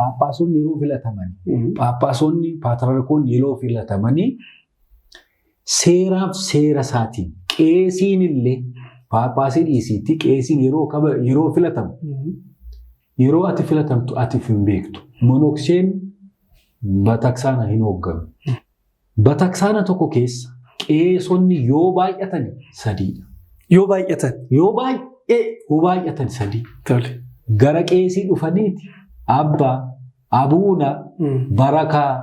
Phaaphaasonni yeroo filataman, phaaphaasonni paatriyaarkoonni yeroo filatamanii seeraaf seera isaatiin qeesiin illee phaaphaasii dhiisiitti qeesiin yeroo filatamu yeroo ati filatamtu ati hin beektu. Monokseen bataksaana hin hoogganu. Bataksaana tokko keessa qeesonni yoo baay'atan sadiidha. Yoo baay'atan. Yoo baay'ee yoo baay'atan sadii. Tole. Gara qeesii dhufaniiti abbaa, abuuna, barakaa,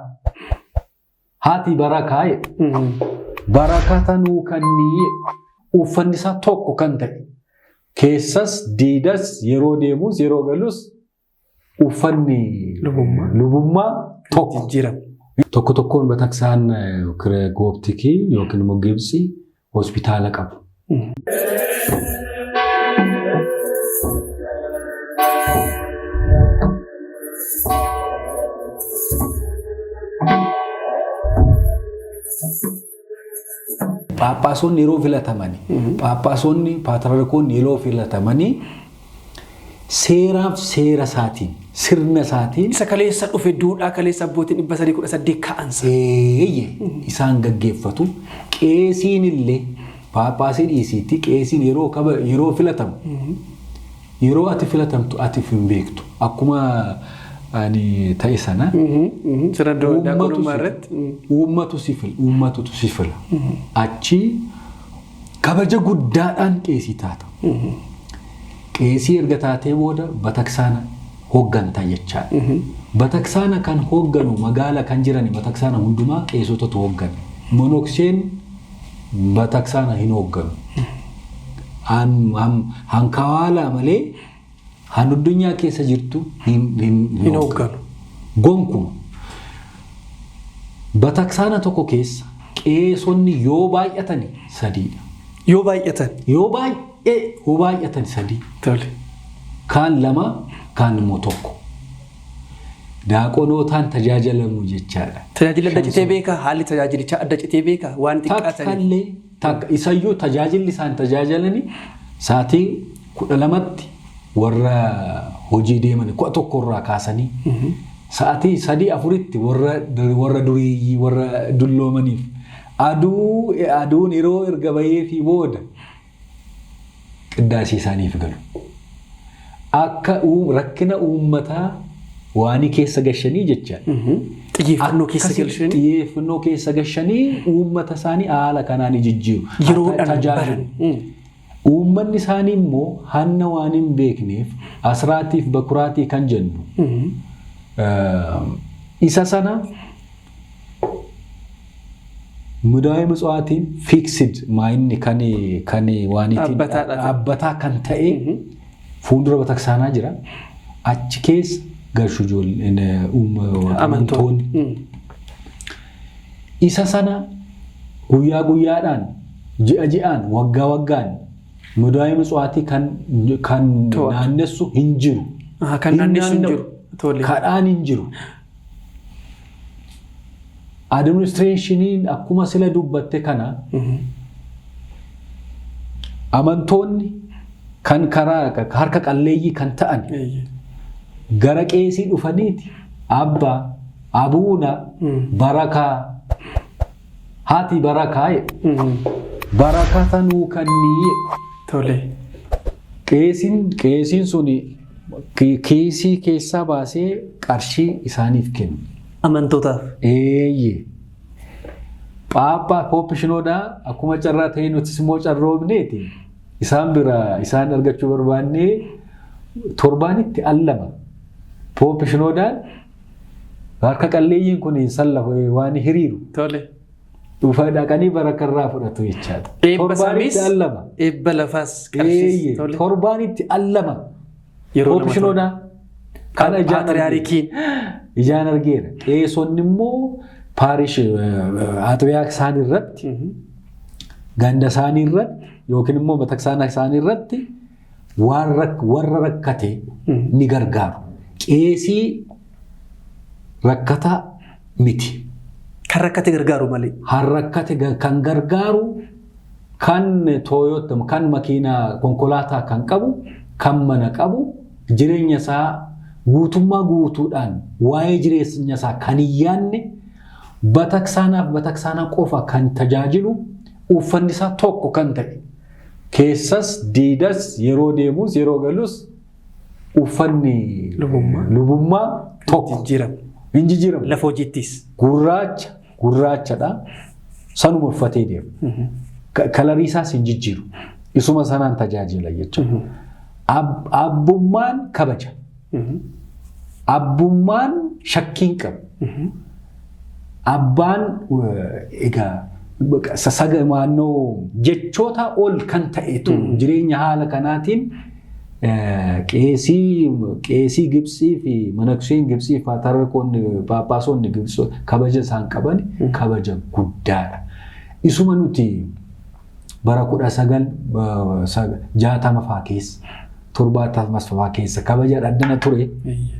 haati barakaa jedhu. Barakata nuu kannii uffanni isaa tokko kan ta'e. Keessas diidas yeroo deemus yeroo galus uffanni lubummaa tokko. Jijjiirama. Tokko tokkoon bataksaan kooptikii yookiin immoo Gibxi hospitaala qabu. Phaaphaasonni yeroo filatamani, phaaphaasonni paatriyaarkoonni yeroo filatamanii seeraaf seera isaatiin, sirna isaatiin Isa kaleessa dhufe duudhaa kaleessa abbootiin 318 ka'ansa. Eeyyee isaan gaggeeffatu. Qeesiin illee phaaphaasii dhiisiitti qeesiin yeroo filatamu yeroo ati filatamtu ati hin beektu. Akkuma ani ta'e sana Sirna daaqonummaa irratti. Uummatu si fila, uummatutu si fila. Achi kabaja guddaadhaan qeesii taata. Qeesii erga taatee booda bataksaana hooggantaa jechaadha. Bataksaana kan hoogganu magaala kan jiran bataksaana hundumaa qeesotatu hooggana. Monokseen bataksaana hin hoogganu. Hankawaalaa malee han addunyaa keessa jirtu hin hoogganu. Gonkuma. Bataksaana tokko keessa qeesonni yoo baay'atan sadiidha. Yoo baay'atan. Yoo baay'ee yoo baay'atan sadii. Tole. Kaan lama kaan immoo tokko. Daaqonootaan tajaajilamu jechaadha. Tajaajila adda citee beekaa? Haalli tajaajilichaa adda citee beekaa? Waan xiqqaataniif. Takkallee takka isayyuu tajaajilli isaan tajaajilanii sa'aatii 12tti warra hojii deeman 11 irraa kaasanii sa'aatii 3 4tti warra dureeyyii warra dulloomaniif aduun yeroo erga bahee fi booda qiddaasii isaaniif galu. Akka rakkina uummataa waanii keessa gashanii jecha. Xiyyeeffannoo keessa galchanii. Xiyyeeffannoo keessa gashanii uummata isaanii haala kanaan jijjiiru. Yeroodhaan Tajaajilu. baran. Uummanni isaanii immoo hanna waan hin beekneef asraatiif bakuraatii kan jennu. Isa sana mudaa'ee mitswaatiin fiiksid maayinni kan waaniitiin dhaabbataa kan ta'e fuuldura bataksaanaa jira. Achi keessa galchu ijoolleen amantoonni. Isa sana guyyaa guyyaadhaan ji'a ji'aan waggaa waggaan mudaa'ee mitswaatii kan naannessu hin jiru. Kan naannessu hin jiru. Kadhaan hin jiru. Administreeshiniin akkuma sila dubbatte kana amantoonni kan karaa harka qalleeyyii kan ta'an gara qeesii dhufaniiti abbaa, abuuna, barakaa, haati barakaa jedhu. Barakata nuu kannii. Tole. Qeesiin sun kiisii keessaa baasee qarshii isaaniif kennu. Amantootaaf. Eeyyee. Paappaa Pooppi Shinodaa akkuma carraa ta'ee nutis immoo carroomneeti. Isaan bira isaan argachuu barbaannee torbaanitti al lama. Pooppi Shinodaan harka qalleeyyiin kun hin sallafu waan hiriiru. Tole. Dhufa dhaqanii barakarraa fudhatu jechaadha. Eebba samiis Torbaanitti al lama. eebba lafaas qarshiis. Tole. Torbaanitti al lama. Yeroo Pooppi Shinodaa. Kana ijaan Paatriyaarikiin. Ijaan argeera. Qeesonni immoo paarish aaxibiyaa isaanii irratti ganda isaanii irratti yookiin immoo bataksaana isaanii irratti warra rakkate ni gargaaru. Qeesii rakkataa miti. Kan rakkate gargaaru malee. Kan rakkate kan gargaaru kan Toyota kan makiinaa konkolaataa kan qabu kan mana qabu jireenya isaa Guutummaa guutuudhaan waa'ee jireenya isaa kan hin yaadne, bataksaanaaf bataksaana qofa kan tajaajilu, uffanni isaa tokko kan ta'e, keessas diidas, yeroo deemus yeroo galus uffanni lubummaa tokko Jijjiiramu. Hin jijjiiramu. Lafa hojiittis. Gurraacha gurraachadha. Sanuma uffatee deema. Colorii isaas hin jijjiiru. Isuma sanaan tajaajila jechuudha. Abbummaan kabaja. Abbummaan shakkii hin qabu. Abbaan egaa sasaga naannoo jechoota ol kan ta'etu jireenya haala kanaatiin qeesii Gibsii fi manakseen Gibsii fi tarkoonni paappaasonni Gibsii kabaja isaan qaban kabaja guddaadha. Isuma nuti bara 1960 faa keessa, 70 faa keessa kabaja addana ture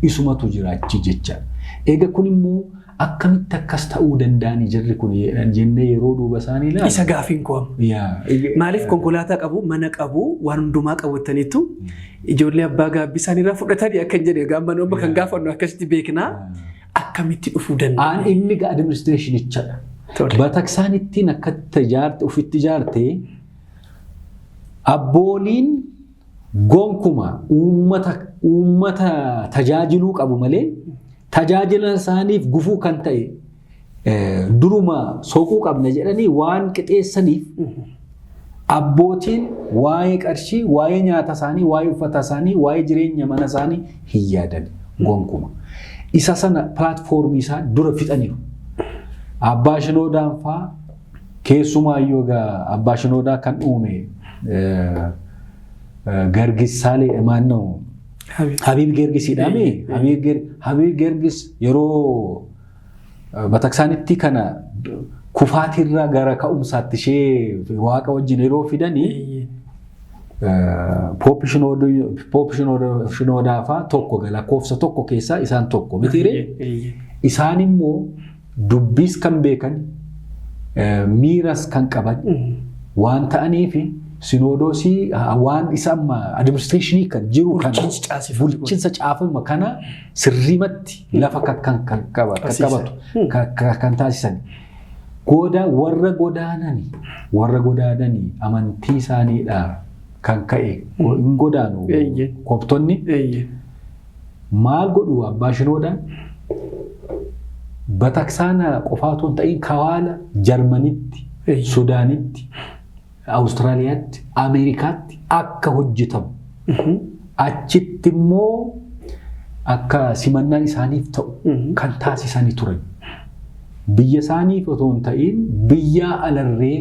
isumatu jiraachi jechaadha. Egaa kun immoo akkamitti akkas ta'uu danda'anii jirri kun jennee yeroo duuba isaanii ilaalu. Isa gaafiin koo amma. Maaliif konkolaataa qabu, mana qabu, waan hundumaa qabataniitu ijoollee abbaa gaabbii isaaniirraa fudhatanii akka hin jedhe gaammanoo kan gaafannu akkasitti beeknaa, akkamitti dhufuu danda'a? Aan inni administrationichadha. Bataksaan ittiin akkatti ijaarte, ofitti ijaarte, abbooliin gonkuma uummata tajaajiluu qabu malee tajaajila isaaniif gufuu kan ta'e duruma soquu qabna jedhanii waan qixeessaniif, abbootiin waa'ee qarshii, waa'ee nyaata isaanii, waa'ee uffata isaanii, waa'ee jireenya mana isaanii hin yaadan gonkuma. Isa sana platformii isaa dura fixaniiru. Abbaa Shinoodaan faa keessumaayyuu egaa Abbaa Shinoodaa kan uume Gargis Saalee maannoo Habiib Gergisiidhaami. Habiib Gergis yeroo bataksaanitti kana kufaatirraa gara ka'umsaatti ishee waaqa wajjin yeroo fidanii, Pope Shinoodaa faa tokko lakkoofsa tokko keessaa isaan tokko mitiiree, isaan immoo dubbiis kan beekan, miiras kan qaban waan ta'aniif, sinodoosii waan isa amma administrationii kan jiru kana bulchiinsa caafama kana sirriimatti lafa kan qabatu kan taasisan. Goda warra godaananii amantii isaaniidha kan ka'e hin godaanu koptonni maal godhu? Abbaa Shinoodhaan bataksaana qofaa otoo hin ta'in kawaala Jarmanitti, Sudaanitti, Awustiraaliyaatti, Ameerikaatti akka hojjetamu, achitti immoo akka simannaan isaaniif ta'u kan taasisanii turan. Biyya isaaniif otoo hin ta'in biyya alarree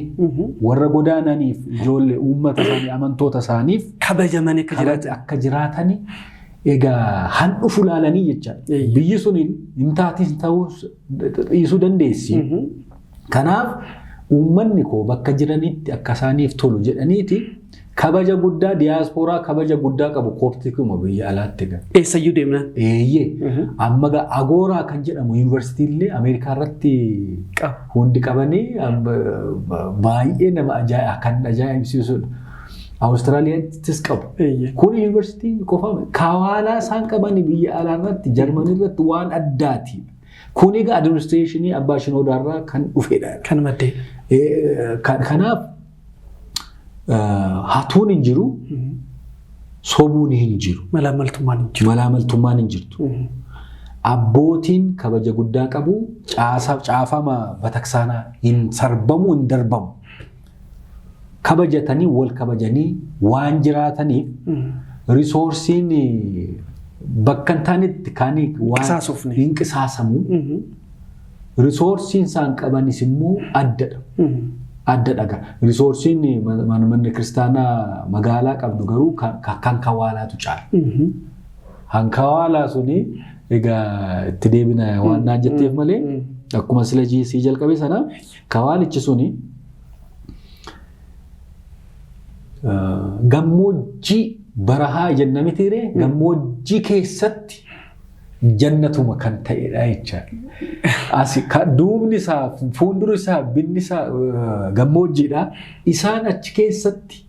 warra godaananiif, ijoollee uummata isaanii, amantoota isaaniif kabajamanii akka jiraatan. Akka jiraatani egaa handhufu laalanii jechaadha. Biyyi sun hin taatis ta'uu dhiisuu dandeessi. Kanaaf uummanni koo bakka jiranitti akka isaaniif tolu jedhaniiti kabaja guddaa, diyaaspooraa kabaja guddaa qabu kooptikuma biyya alaatti egaa. Eessayyuu deemnaan. Eeyyee. Amma Agooraa kan jedhamu yuunivarsiitii illee Ameerikaa irratti hundi qabanii baay'ee nama kan ajaa'ibsiisudha. Awustiraaliyaattis qabu. Kun yuunivarsiitii qofa kawaalaa isaan qaban biyya alaa irratti, Jarmanii irratti waan addaati. Kun egaa administrationii Abbaa Shinoodaarraa kan dhufedha. Kan maddee. Kanaaf hatuun hin jiru, sobuun hin jiru. Malaamaltummaan hin jiru. Malaamaltummaan hin jirtu. Abbootiin kabaja guddaa qabu, caafama bataksaanaa hin sarbamu, hin darbamu. Kabajatanii, wal kabajanii waan jiraataniif, resourceiin bakka hin taanetti kan waan hin qisaasamu. Resourceiin isaan qabanis immoo addadha. Addadha. Resourceiin manni kiristaanaa magaalaa qabdu garuu kan kawaalaatu caala. Kan kawaalaa suni egaa itti deebina waan naan jetteef malee, akkuma sila sii jalqabe sana, kawaalichi suni gammoojjii barahaa jenna mitiiree, gammoojjii keessatti jannatuma kan ta'edha jechaadha. Asi duubni isaa, fuuldurri isaa, binni isaa gammoojjiidha. Isaan achi keessatti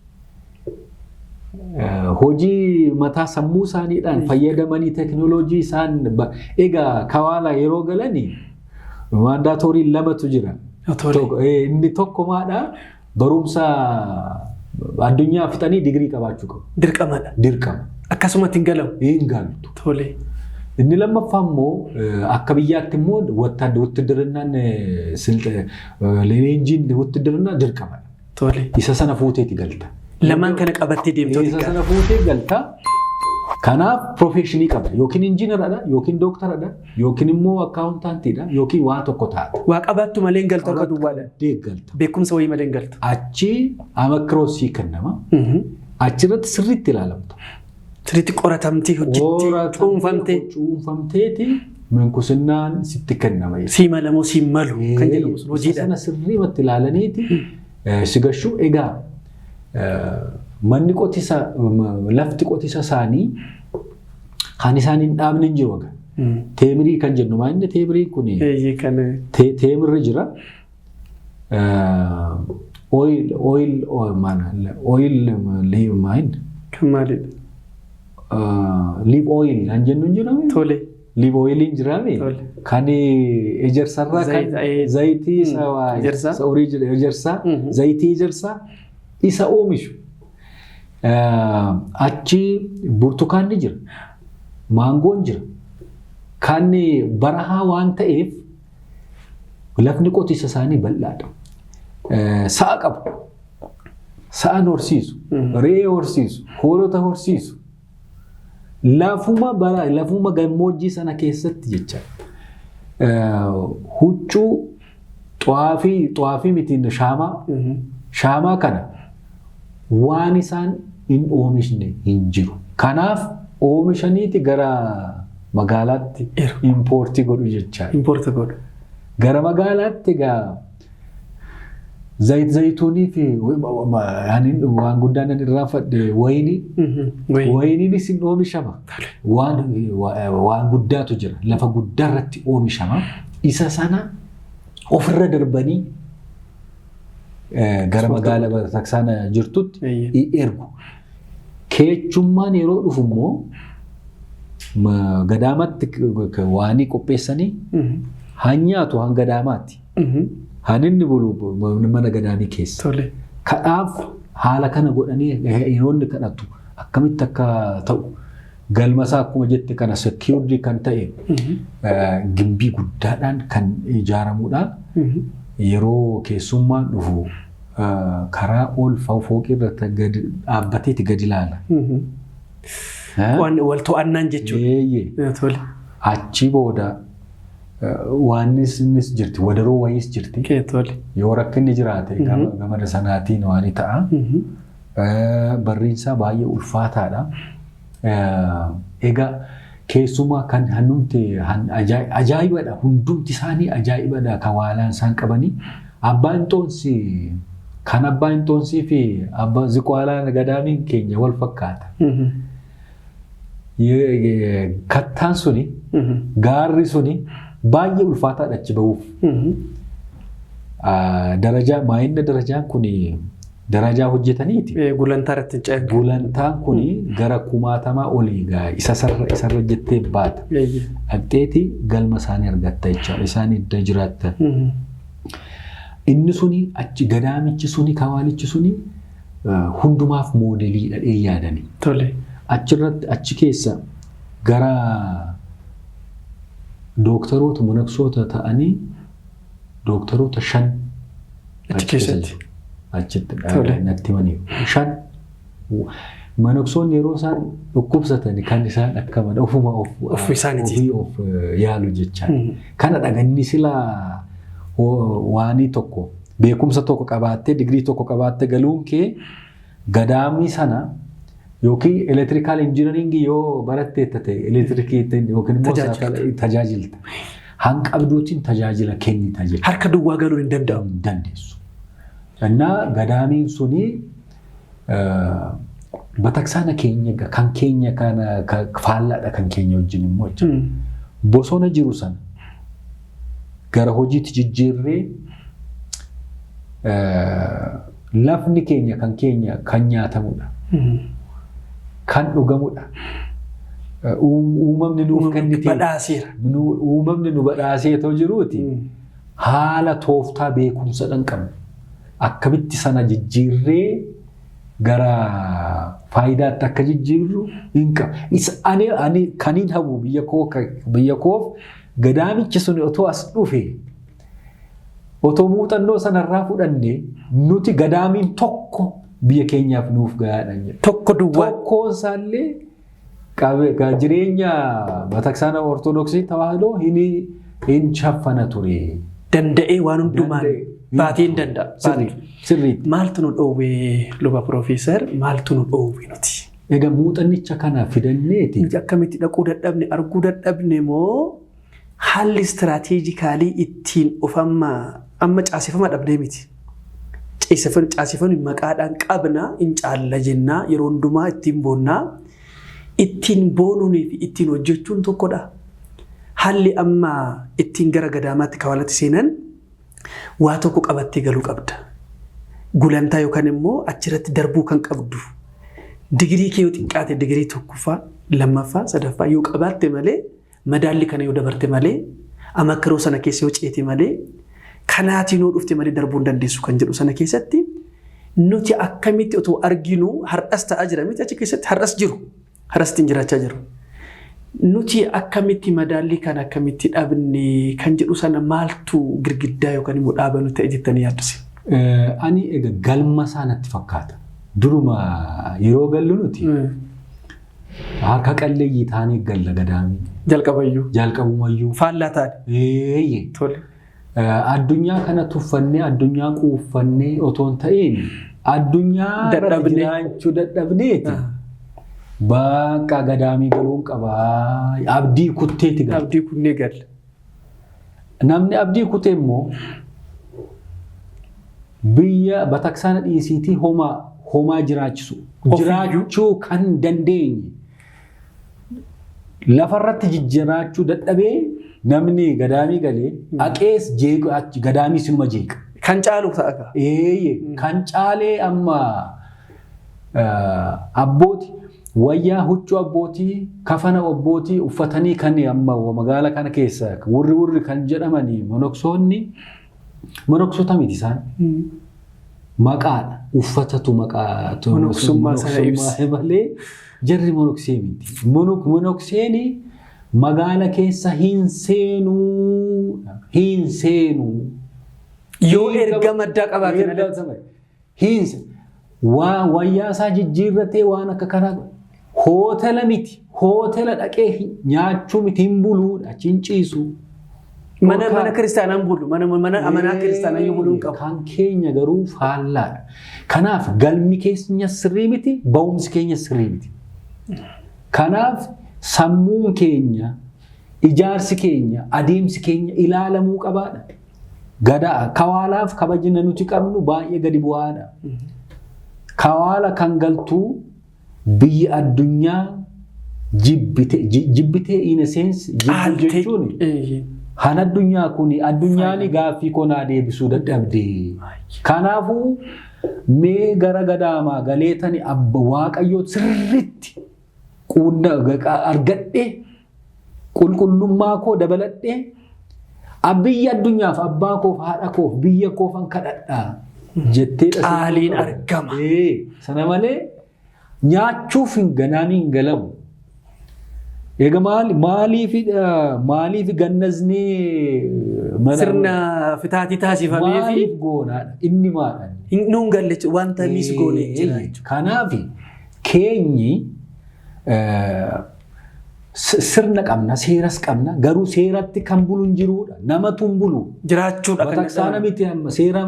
Hojii mataa sammuu isaaniidhaan fayyadamanii teknooloojii isaan egaa kawaala yeroo galanii mandatory lamatu jira. Inni tokko maadha, barumsa addunyaa fixanii digirii qabaachuu qabu. Dirqamadha. Dirqama. Akkasumatti hin galamu. Hin galtu. Tole. Inni lammaffaa immoo akka biyyaatti immoo wuttidirinnaan, leenjiin wuttidirinnaa dirqamadha. Tole. Isa sana fuuteeti galta. Lamaan kana qabattee deemtooti. Isa sana fuutee galta. Kanaaf profession qabda. Yookiin injiinaradha, yookiin dooktaradha, yookiin immoo accountantiidha, yookiin waan tokko taata. Waa qabaattu malee hin galtu harka duwwaadhaan. Deeggalta. Beekumsa wayii malee hin galtu. Achi amakiroo sii kennama. Achirratti sirriitti ilaalamta. Sirriitti qoratamtee, hojjettee, cuunfamtee. Cuunfamteeti minkusinnaan sitti kennama. Sii malamoo sii malu kan jedhamu sun hojiidhaan. Sana sirriimatti ilaalaniiti si gashuu. Egaa manni qotisa, lafti qotisa isaanii kan isaan hin dhaabne hin jiru egaa. Teemirii kan jennu maa inni teemiriin kun teemirri jira. Oil oil oil maal? Kan maalidha? Olive oil kan jennu hin jiraa? Tole. Olive oiliin jiraame? Kan ejersarraa, kan zayitii isa ejersaa, zayitii ejersaa isa oomishu. Achi burtukaanni jira. Maangoon jira. Kan barahaa waan ta'eef lafni qotisa isaanii bal'aadha. Sa'a qabu. Sa'an horsiisu. Re'ee horsiisu. Hoolota horsiisu. Lafuma bara lafuma gammoojjii sana keessatti jecha. Huccuu xaafii, xaafii miti, shaamaa. Shaamaa kana waan isaan hin oomishne hin jiru. Kanaaf oomishaniiti gara magaalaatti import godhu jechaadha. Import godhu. Gara magaalaatti egaa zayit zayituunii fi waan guddaan nan irraanfadhe, wayinii. Wayiniinis hin oomishama. Waan guddaatu jira. Lafa guddaa irratti oomishama. Isa sana ofirra darbanii gara magaalaa Bataksaana jirtutti ergu. Keechummaan yeroo dhufu immoo gadaamatti waanii qopheessanii haa nyaatu hanga gadaamaatti. Haan inni bulu mana gadaamii keessa. Kadhaaf haala kana godhanii yeroo inni kadhatu akkamitti akka ta'u, galma isaa akkuma jette kana secured kan ta'e gimbii guddaadhaan kan ijaaramudha. Yeroo keessummaan dhufu karaa ol fooqii irratti gadi dhaabbateeti gadi ilaala. Waan wal to'annaan jechuudha. Achi booda waan innis jirti, wadaroo wayiis jirti. Yoo rakkinni jiraate gama sanaatiin waan ta'a. Barriinsaa baay'ee ulfaataadha. Egaa keessumaa kan hannumti ajaa'ibadha. Hundumti isaanii ajaa'ibadha kan waalaan isaan qabanii. Abbaan Xoonsi kan abbaan Xoonsii fi abbaa Ziqaalaan gadaamiin keenya wal fakkaata. Kattaan suni, gaarri suni baay'ee ulfaataadha achi bahuuf. Darajaa maayinna, darajaan kun darajaa hojjetaniiti. Gulantaa irratti hin. Gulantaan kun gara kumaatamaa olii isa isarra jettee baata. Dhaqxeeti galma isaanii argatta jechaadha. Isaan idda jiraattan. Inni suni achi gadaamichi suni, kawaalichi suni hundumaaf moodeliidha dhee yaadani. Achirratti achi keessa gara dooktaroota monoksoota ta'anii dooktaroota shan achi keessatti. Achitti natti himaniiru. Shan monoksoonni yeroo isaan dhukkubsatan kan isaan akka mana ofuma of isaaniiti. Ofii of yaalu jechaadha. Kana dhaganni silaa waanii tokko, beekumsa tokko qabaattee, digirii tokko qabaattee galuun kee gadaamii sana yookiin electrical engineering yoo baratteetta ta'e elektirikii yookiin immoo tajaajilta. Hanqabduutiin tajaajila kennita jechuudha. Harka duwwaa galuu hin danda'amu. Hin dandeessu. Innaa gadaamiin suni bataksaana keenya kan keenya kana faallaadha kan keenya wajjin immoo jechuudha. Bosona jiru sana gara hojiitti jijjiirree lafni keenya kan keenya kan nyaatamudha. Kan dhugamudha. Uumamni nuuf kennite. Badhaaseera. Uumamni nu badhaasee otoo jiruuti. Haala tooftaa beekumsa dhan qabnu. Akkamitti sana jijjiirree gara faayidaatti akka jijjiirru hin qabu. Ani kaniin hawwu biyya koof gadaamichi sun otoo as dhufe, otoo muuxannoo sanarraa fudhanne, nuti gadaamiin tokko biyya keenyaaf nuuf gahaadha jedha. Tokko duwwaa. Tokkoon isaallee jireenya bataksaana Ortodoksii Tawaahidoo hin shaffana ture. Danda'ee waan hundumaan baatee hin danda'a. Sirriitti. Maaltu nu dhoowwe, luba Piroofeesar? Maaltu nu dhoowwe nuti? Egaa muuxannicha kana fidanneeti. Nuti akkamitti dhaquu dadhabne, arguu dadhabne, moo haalli strategically ittiin of amma caaseffama dhabnee miti? Caaseffamni maqaadhaan qabna, hin caalla jennaa, yeroo hundumaa ittiin boonnaa. Ittiin boonuunii fi ittiin hojjechuun tokkodha. Haalli amma ittiin gara gadaamaatti kawalatti seenan waa tokko qabattee galuu qabda. Gulantaa yookaan immoo achirratti darbuu kan qabdu. Digirii kee yoo xiqqaate digirii tokkoffaa, lammaffaa, sadaffaa yoo qabaatte malee, madaalli kana yoo dabarte malee, amakkaroo sana keessa yoo ceete malee, kanaatiin yoo dhufte malee darbuu hin dandeessu kan jedhu sana keessatti nuti akkamitti otoo arginu har'as ta'aa jira miti? Achi keessatti har'as jiru, har'as ittiin jiraachaa jiru. Nuti akkamitti madaallii kana akkamitti dhabne kan jedhu sana, maaltu girgiddaa yookaan immoo dhaaba nu ta'e jettanii yaadduse? Ani egaa galma isaa natti fakkaata. Duruma yeroo gallu nuti harka qalleeyyii taanee galla gadaamii. Jalqabayyuu. Jalqabumayyuu. Faallaa taane. Eeyyee. Tole. Addunyaa kana tuffannee, addunyaa quuffannee otoo hin ta'in, addunyaa irratti jiraachuu dadhabneeti. Bakka gadaamii galuun qabaa. Abdii kutteeti gala. Abdii kunnee galla. Namni abdii kutee immoo biyya bataksaana dhiisiitii homaa homaa jiraachisu. Jiraachuu kan dandeenye. Lafarratti jijjiraachuu dadhabee namni gadaamii galee dhaqees jeequ, achi gadaamii sinuma jeeqa. Kan caalu ta'a. Eeyyee, kan caalee amma abbooti wayyaa huccuu abbootii, kafana abbootii uffatanii kan amma magaala kana keessa wurri wurri kan jedhamanii monoksoonni monoksota miti isaan. Maqaadha. Uffatatu maqaa. Monoksummaa sana ibsa. Malee jarri monoksee miti. Monokseen magaala keessa hin seenuu. Hin seenuu. Yoo erga maddaa qabaate alatti. Hin waa wayyaa isaa jijjiirratee waan akka kanaa hootela miti. Hootela dhaqee nyaachuu miti, hin buluudha. Achi hin ciisu. Mana kiristaanaan bulu. Mana amanaa kiristaanaa yoo buluu hin qabu. Kan keenya garuu faallaadha. Kanaaf galmi keenya sirrii miti, ba'umsi keenya sirrii miti. Kanaaf sammuun keenya, ijaarsi keenya, adeemsi keenya ilaalamuu qabaadha. Gadaa kawaalaaf kabajina nuti qabnu baay'ee gadi bu'aadha. Kawaala kan galtuu biyya addunyaa jibbite, in a sense jibbu jechuun han addunyaa kun addunyaan gaaffii koo naa deebisuu dadhabde. Kanaafuu mee gara gadaamaa galeetani abba Waaqayyoo sirriitti argadhee, qulqullummaa koo dabaladhee, biyya addunyaaf, abbaa koof, haadha koof, biyya koofan kadhadhaa jettee. Qaaliin argama. Sana malee nyaachuuf hin ganaamii hin galamu. Egaa maaliif gannaznee sirna fitaatii taasifamee fi maaliif goonaadha inni maadha? Nuun galle wanta mis goone jira jechuudha. Kanaaf keenyi sirna qabna, seeras qabna, garuu seeratti kan bulu hin jiruudha. Namatu hin bulu. Jiraachuudha kan Bataksaana miti amma seera,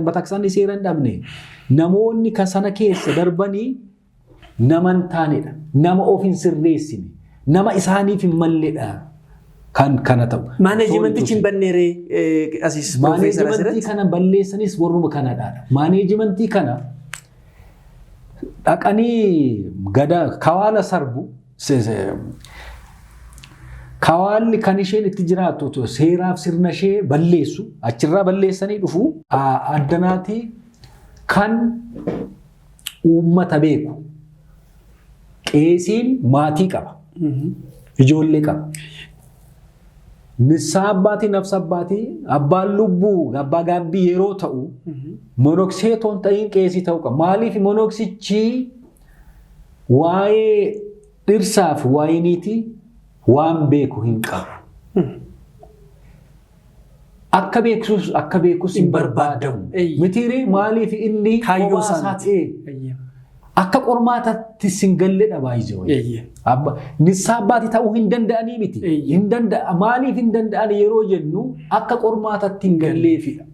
bataksaanni seera hin dhabne. Namoonni kan sana keessa darbanii nama hin taanedha. Nama of hin sirreessine. Nama isaaniif hin malledha. Kan kana ta'u. Maaneejimentichi hin banneeree asiis piroofeesar Maaneejimentii asirratti. kana balleessanis warruma kanadha. Maaneejimentii kana dhaqanii gada kawaala sarbu. Kawaalli kan isheen itti jiraattu otoo seeraaf sirna ishee balleessu, achirraa balleessanii dhufu addanaati. Kan uummata beeku, Qeesiin maatii qaba. Ijoollee qaba. Nissaa abbaatii nafsa abbaatii abbaan lubbuu abbaa gaabbii yeroo ta'u monoksee toon ta'iin qeesii ta'uu qaba. Maaliif monoksichi waa'ee dhirsaaf waa'ee niitii waan beeku hin qabu. Akka beekus hin barbaadamu. Mitiiree maaliif inni Kaayyoo kophaa isaa isaaniiti. ta'ee akka qormaatatti sin galledha baay'ee. Nissaa abbaatii ta'uu hin danda'anii miti. Hin danda'a maaliif hin danda'an yeroo jennu akka qormaatatti hin galleefidha.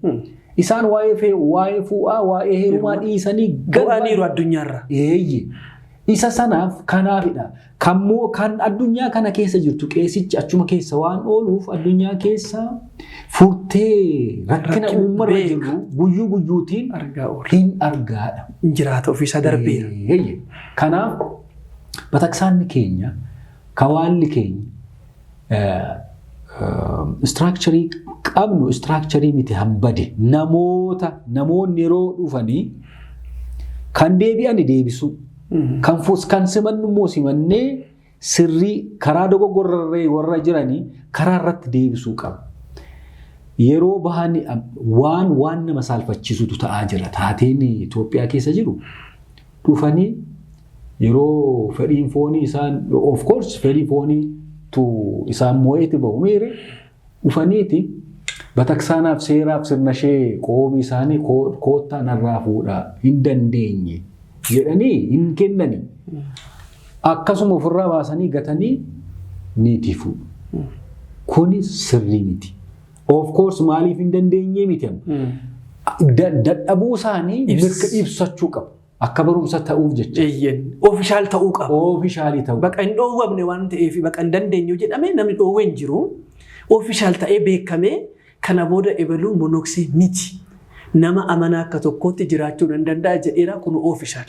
Isaan waa'ee fuudhaa waa'ee heerumaa dhiisanii Bu'aniiru addunyaarra. Eeyye. Isa sanaaf kanaafidha. Kammoo kan addunyaa kana keessa jirtu qeesichi achuma keessa waan ooluuf addunyaa keessa furtee rakkina Rakkina uummarra beeka. jiru guyyuu guyyuutiin Argaa oola. hin argaadha. Jiraata ofiisaa darbeera. Eeyye. Kanaaf bataksaanni keenya kawaalli keenya structure qabnu structure miti hambade namoota namoonni yeroo dhufanii kan deebi'an deebisuu kan fuus kan simannu immoo simannee sirrii karaa dogoggorrarree warra jiranii karaa irratti deebisuu qaba. Yeroo bahan waan nama saalfachiisutu ta'aa jira. Taateen Itoophiyaa keessa jiru dhufanii yeroo fedhiin foonii isaan, of course, fedhii foonii tu isaan moo'eeti bahu miire dhufaniiti bataksaanaaf seeraaf sirna ishee qoobii isaanii koottaa narraa fuudhaa hin dandeenye jedhanii hin kennani. Akkasuma ofirraa baasanii gatanii niitii fuudhu. Kuni sirrii miti. Of course, maaliif hin dandeenye miti amma. Dadhabuu isaanii mirga ibsachuu qabu. Akka barumsa ta'uuf jecha. Eeyyen. Official ta'uu qaba. Official ta'uu. Baqa hin dhoowwamne waan ta'eef baqa hin dandeenyu jedhamee namni dhoowwe hin jiru. Official ta'ee beekamee kana booda ebaluu monoksee miti. Nama amanaa akka tokkootti jiraachuu nan danda'a jedheera kun official.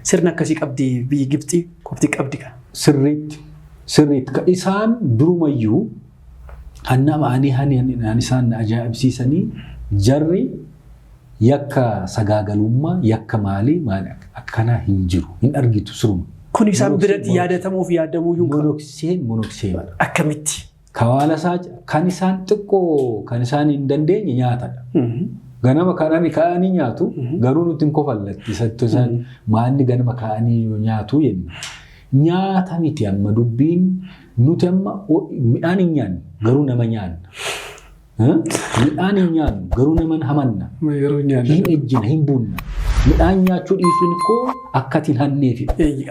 Sirna akkasii qabdi biyyi Gibxii kofti qabdi kan. Sirriitti. Sirriitti. Isaan durumayyuu hannama ani hani isaan na ajaa'ibsiisanii jarri yakka sagaagalummaa yakka maalii maali akkanaa hin jiru hin argitu siruma. Kun isaan biratti yaadatamuuf yaadamuu hin qabu. Monokseen monoksee. Akkamitti? Kawaala isaa kan isaan xiqqoo kan isaan hin dandeenye nyaatadha. Ganama ka'anii ka'anii nyaatu garuu nuti hin kofallatti isatti isaan maalli ganama ka'anii nyaatu jenna. Nyaata miti amma dubbiin nuti amma midhaan hin nyaannu garuu nama nyaanna. Midhaan hin nyaannu garuu nama hamanna. Hin ejjina hin bunna. Midhaan nyaachuu dhiisuun koo akka ati hin hanneefi.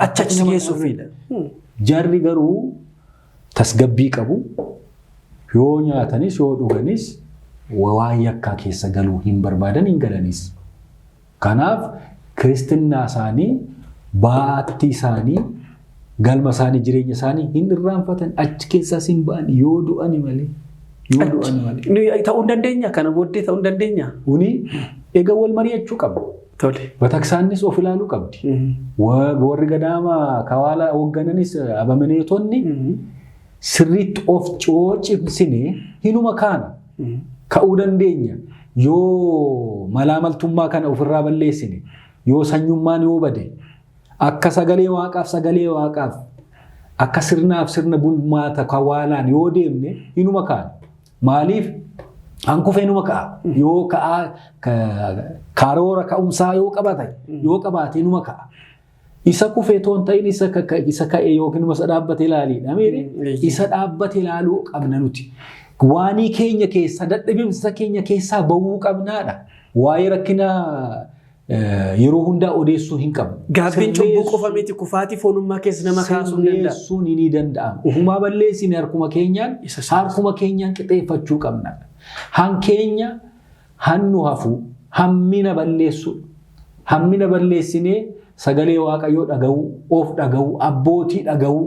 Achi achi geessuufidha. Jarri garuu tasgabbii qabu. Yoo nyaatanis yoo dhuganis waan yakkaa keessa galuu hin barbaadan hin galanis. Kanaaf kiristinnaa isaanii baattii isaanii galma isaanii jireenya isaanii hin irraanfatan achi keessaas hin ba'an yoo du'ani malee. Yoo du'ani malee. Ta'uu hin dandeenya kana booddee ta'uu hin dandeenya. Kuni egaa wal mari'achuu qabu. Tole. Bataksaannis of ilaaluu qabdi. Warri gadaama kawaala hooggananis abamineetonni sirriitti of cimsine hinuma kaana ka'uu dandeenya. Yoo malaamaltummaa kana ofirraa balleessine yoo sanyummaan yoo bade akka sagalee waaqaaf akka sirnaaf sirna bulmaata kawaalaan yoo deemne hinuma kaana. Maaliif hankufee numa ka'a. Yoo ka'aa karoora ka'umsaa yoo qabaate hinuma ka'a. Isa kufee toon ta'in isa ka'e yookiin isa dhaabbate ilaaliidha. Isa dhaabbate ilaaluu qabna nuti. Waanii keenya keessa dadhabinsa keenya keessaa bahuu qabnaadha. Waa'ee rakkina yeroo hundaa odeessuu hin qabnu. Gaabbiin cubbuu qofa miti kufaatii foonummaa keessa nama kaasuu hin danda'a. Sirreessuun ni danda'ama. Ufumaa balleessine harkuma keenyaan qixeeffachuu qabna. Hankeenya hannu hafu hammina balleessuu. Hammina balleessinee sagalee Waaqayyoo dhaga'uu, of dhaga'uu, abbootii dhaga'uu,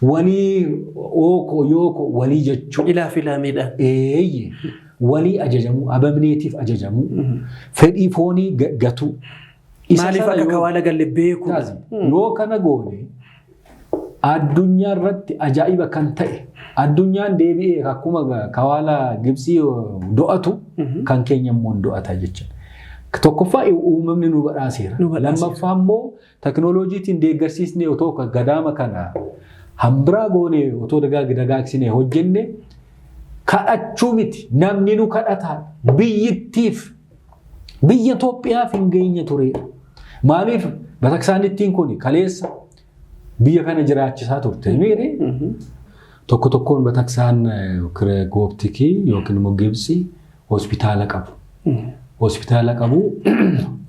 walii ookoo yookoo walii jechuu. Ilaa fi ilaamiidhaan. Eeyye walii ajajamuu, abamneetiif ajajamuu, fedhii foonii gatuu. Maaliif akka kawaala galle beeku. Yoo kana goone addunyaa irratti ajaa'iba kan ta'e addunyaan deebi'ee akkuma kawaala Gibsii do'atu kan keenya immoo do'ata jechuudha. Tokkoffaa uumamni nu badhaaseera. Nu badhaaseera. Lammaffaa immoo teknooloojiitiin deeggarsiisnee otoo gadaama kana hambiraa goonee otoo dagaagsinee hojjenne kadhachuu miti. Namni nu kadhataa biyyittiif biyya Itoophiyaaf hin geenye turedha. Maaliif bataksaanittiin kun kaleessa biyya kana jiraachisaa turte miiri? Tokko tokkoon bataksaan kooptikii yookiin immoo Gibxi hospitaala qabu. Hospitaala qabu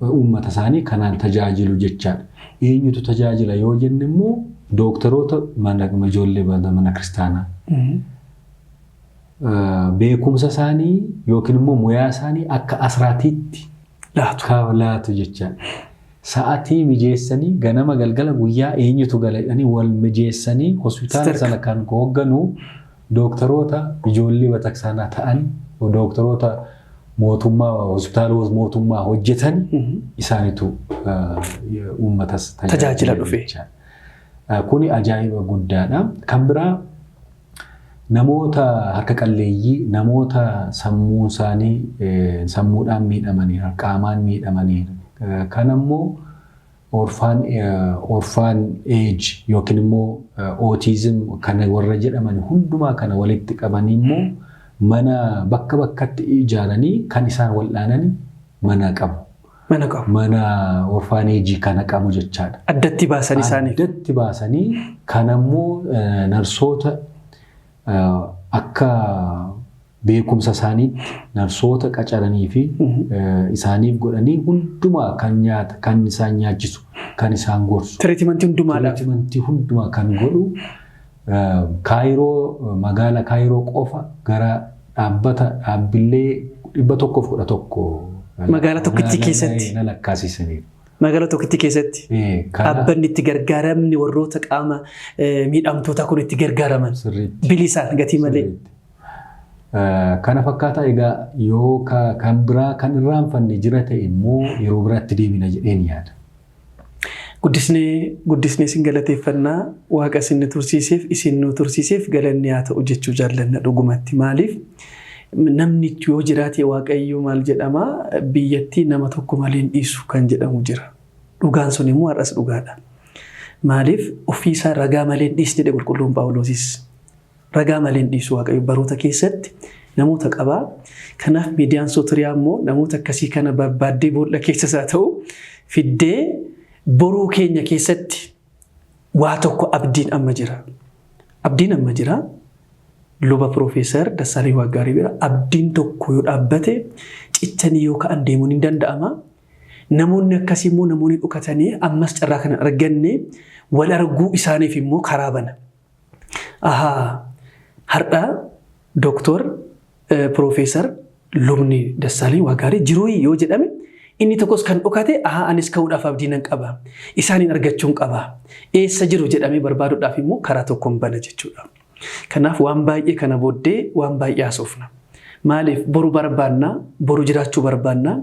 uummata isaanii kanaan tajaajilu jechaadha. Eenyutu tajaajila yoo jenne immoo dooktaroota mana ijoollee mana kiristaanaa. Beekumsa isaanii yookiin immoo muyaa isaanii akka asraatiitti Laatu. laatu jechaadha. Sa'atii mijeessanii ganama galgala guyyaa eenyutu gala jedhanii wal mijeessanii hospitaala sana kan hoogganu dooktaroota ijoollee bataksaanaa ta'an dooktaroota mootummaa hospitaala mootummaa hojjetan isaanitu uummatas tajaajila dhufe. Kuni ajaa'iba guddaadha. Kan biraa namoota harka qalleeyyii, namoota sammuun isaanii sammuudhaan miidhamanii, qaamaan miidhamanii, kan ammoo orphan age yookiin immoo autism kan warra jedhaman hundumaa kana walitti qabanii immoo mana bakka bakkatti ijaaranii kan isaan wal'aanan mana qabu. Mana qabu. Mana orphanage kana qabu jechaadha. Addatti baasanii isaaniif. Addatti baasanii kan ammoo narsoota akka beekumsa isaaniitti narsoota qacaranii fi isaaniif godhanii hundumaa kan nyaata kan isaan nyaachisu kan isaan gorsu. Treatmentii hundumaadhaaf. Treatmentii hundumaa kan godhu Kaayiroo magaala Kaayiroo qofa gara dhaabbata dhaabbilee 111. Magaalaa tokkittii keessatti. Na lakkaasisaniiru. Magaalaa tokkittii keessatti. Dhaabbanni itti gargaaramni warroota qaama miidhamtoota kun itti gargaaraman. Bilisaan gatii malee. Kana fakkaata egaa yoo kan biraa kan irraanfanne jira ta'e immoo yeroo biraatti deebina jedheen yaada. Guddisnee guddisnee isin galateeffannaa waaqa isin nu tursiiseef isin nu tursiiseef galanni haa ta'u jechuu jaallanna dhugumatti. Maaliif namni yoo jiraate waaqayyo maal jedhama biyyattii nama tokko malee hin dhiisu kan jedhamu jira. Dhugaan sun immoo har'as dhugaadha. Maaliif ofiisaa ragaa malee hin dhiisne jedhe qulqulluun Phaawulosis. Ragaa malee hin dhiisu waaqayyo baroota keessatti namoota qabaa. Kanaaf miidiyaan Sootiriyaa immoo namoota akkasii kana barbaaddee boolla keessas haa ta'u fiddee boruu keenya keessatti waa tokko abdiin amma jira. Abdiin amma jira. Luba Piroofeesar Dassaalany Waaqgaarii bira abdiin tokko yoo dhaabbate cichanii yoo ka'an deemuun hin danda'ama. Namoonni akkasii immoo namoonni dhokatanii ammas carraa kana arganne wal arguu isaaniif immoo karaa bana. Ahaa har'a Dooktor Piroofeesar Lubni Dassaalany Waaqgaarii jiruu yoo jedhame inni tokkos kan dhokate ahaa anis ka'uudhaaf abdii nan qaba. Isaaniin argachuun qaba. Eessa jiru jedhamee barbaaduudhaaf immoo karaa tokkoon bana jechuudha. Kanaaf waan baay'ee kana booddee waan baay'ee haasofna. Maaliif boru barbaannaa, boru jiraachuu barbaannaa,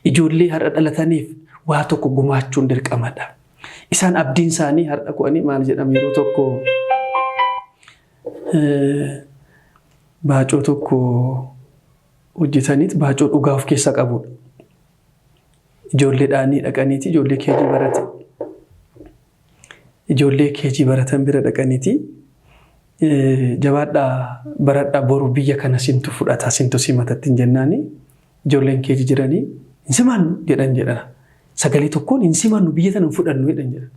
ijoollee har'a dhalataniif waa tokko gumaachuun dirqamadha. Isaan abdiin isaanii har'a ku'anii maal jedhamu yeroo tokko baacoo tokko hojjetaniit baacoo dhugaa of keessaa qabudha. Ijoolleedhaanii dhaqaniiti ijoollee keejii baratan. Ijoollee keejii baratan bira dhaqaniiti jabaadhaa baradhaa boru biyya kana sintu fudhata sintu simatatti hin jennaani ijoolleen keejii jiranii hin simannu jedhan jedhana. Sagalee tokkoon hin simannu biyya tana hin fudhannu jedhan jedhan.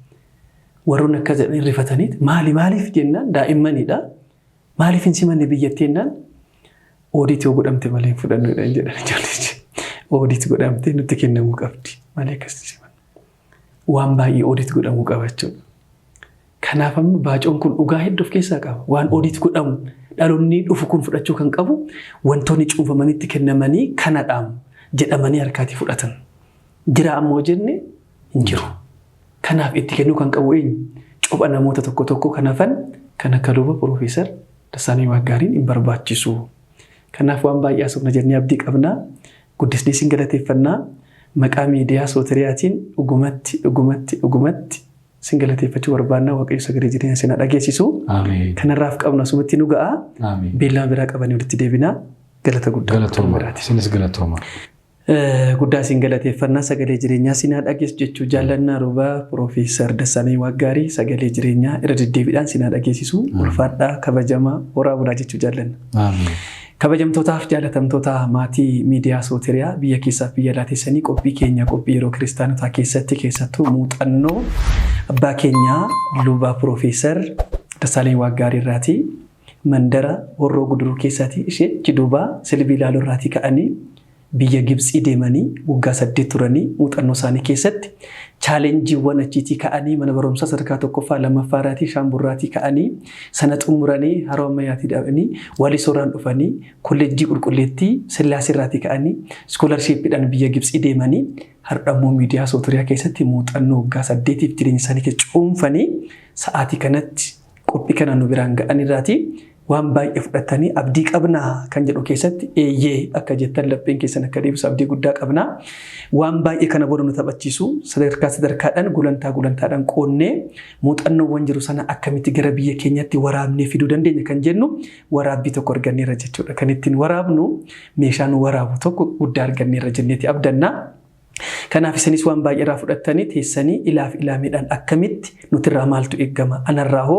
Warroonni akkas jedhanii rifataniit maali maaliif jennaan daa'immanidha. Maaliif hin simanne biyyattii jennaan audit yoo godhamte malee hin fudhannu jedhan jedhan ijoollichi. Audit godhamte nutti kennamuu qabdi malee akkasitti simannu. Waan baay'ee audit godhamuu qaba jechuudha. Kanaaf amma baacoon kun dhugaa hedduu of keessaa qaba. Waan audit godhamu dhaloonni dhufu kun fudhachuu kan qabu wantoonni cuunfamanitti kennamanii kanadhaam jedhamanii harkaatii fudhatan. Jira ammoo jenne hin jiru. Kanaaf itti kennuu kan qabu eenyu? Copha namoota tokko tokko kan hafan kan akka luba Piroofeesar Dassaalany Waaqgaariin hin barbaachisu. Kanaaf waan baay'ee haasofna jennee abdii qabna. Guddisnee isin galateeffannaa. Maqaa miidiyaa Sootiriyaatiin dhugumatti dhugumatti dhugumatti isin galateeffachuu barbaannaa. Waaqayyo sagalee jireenya isin haa dhageessisu. Kanarraaf qabnu asumatti nu ga'a. Beellama biraa qabanii walitti deebinaa. Galata guddaa. Galatooma. Isinis galatooma. Guddaa isin galateeffannaa sagalee jireenyaa sinaa dhageessu jechuu jaallannaa Rubaa Piroofeesar Dassaalany Waaggaarii sagalee jireenyaa irra deddeebiidhaan sinaa dhageessisu ulfaadhaa kabajamaa horaa bulaa jechuu jaallanna. Kabajamtootaaf jaalatamtoota maatii miidiyaa Sooteriyaa biyya keessaaf biyya alaa teessanii qophii keenya qophii yeroo kiristaanotaa keessatti keessattuu muuxannoo abbaa keenyaa Lubaa Piroofeesar Dassaalany Waaggaarii irraatii mandara Horroo Guduruu keessaatii ishee Jidubaa Silbii Ilaaluu irraatii ka'anii biyya Gibtsii deemanii waggaa 8 turanii muuxannoo isaanii keessatti chaalenjiiwwan achiitii ka'anii mana barumsaa sadarkaa tokkoffaa lammaffaa irraatii Shaamburraatii ka'anii sana xumuranii Haroo Ammayyaatii dhaqanii Walisoorraan dhufanii kolleejjii Qulqulleettii Sillaasee irraatii ka'anii iskoolarshiippiidhaan biyya Gibtsii deemanii har'a immoo miidiyaa Sootoriyaa keessatti muuxannoo waggaa 8f jireenya isaanii keessa cuunfanii sa'aatii kanatti qophii kana nu biraan ga'an irraatii waan baay'ee fudhattanii abdii qabna kan jedhu keessatti eeyyee akka jettan lapheen keessan akka deebisu abdii guddaa qabna. Waan baay'ee kana booda nu taphachiisu sadarkaa sadarkaadhaan gulantaa gulantaadhaan qoonnee muuxannoowwan jiru sana akkamitti gara biyya keenyatti waraabnee fiduu dandeenya kan jennu waraabbii tokko arganneerra jechuudha. Kan ittiin waraabnu meeshaa nu waraabu tokko guddaa arganneerra jenneeti abdanna. Kanaaf isinis waan baay'ee irraa fudhattanii teessanii ilaaf ilaameedhaan akkamitti nutirraa maaltu eegama? Anarraa hoo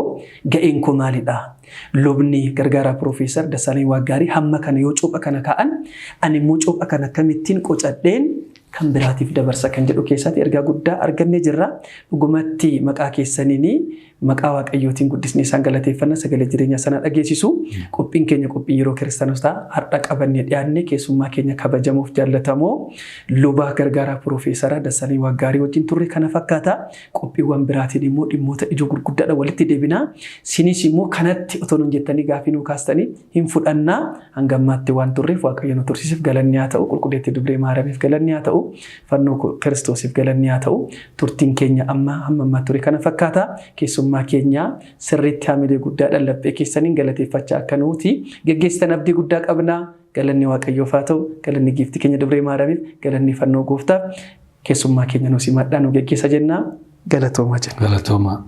ga'een koo maalidha? Lubni gargaaraa Piroofeesar Dassaalany Waaggaarii hamma kana yoo cuupha kana kaa'an ani immoo cuupha kana akkamittiin qocadheen kan biraatiif dabarsa kan jedhu keessatti ergaa guddaa argannee jirra. Dhugumatti maqaa keessaniin maqaa Waaqayyootiin guddisnee isaan galateeffanna sagalee jireenyaa sana dhageessisu. Qophiin keenya qophii yeroo kiristaanotaa har'a qabannee dhiyaanne keessummaa keenya kabajamoof jaallatamoo luba gargaaraa Piroofeesara Dassaalany Waaggaarii wajjin turre kana fakkaata. Qophiiwwan biraatiin immoo dhimmoota ijoo gurguddaadha walitti deebina. Sinis immoo kanatti otoo nun jettanii gaafii nuu kaastanii hin fudhannaa. Hanga ammaatti waan turreef Waaqayyo nu tursiisuuf galanni haa ta'u. Qulqulleettii Dubree Maariyaamiif galanni haa ta'u. Fannoo Kiristoosiif galanni haa ta'u. Turtiin keenya amma hamma ammaa ture kana fakkaata. Keessummaa keenya sirriitti haamilee guddaadhaan laphee keessaniin galateeffachaa akka nuti geggeessitan abdii guddaa qabna. Galanni Waaqayyoof haa ta'u. Galanni giiftii keenya Dubree Maariyaamiif, galanni fannoo gooftaaf. Keessummaa keenya nu simadhaa nu geggeessa jenna. Galatoomaa jenna. Galatoomaa.